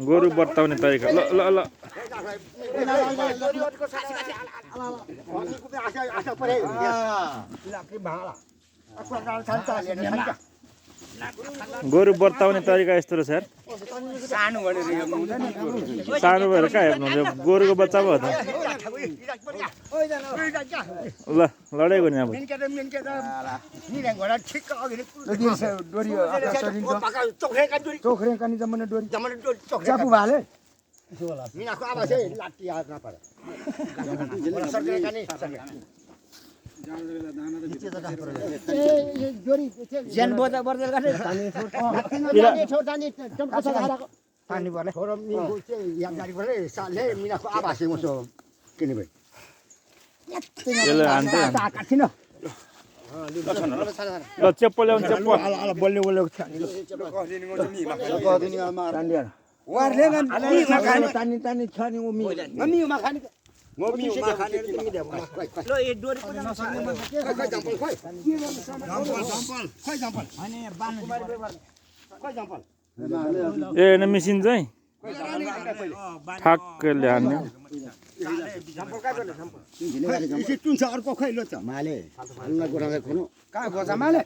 गोरु बत्ताउने तरिका ल ल ल गोरु बत्ताउने तरिका यस्तो रहेछ यार सानो भएर कहाँ हेर्नुहुन्छ गोरुको बच्चा भयो त ल लडेको नि अब ल चेप्पो ल्याउनु चेप्पो ए मिसिन चाहिँ ठ्याक्कले हान्ने अर्को खै लो त माले कहाँ गोजा माले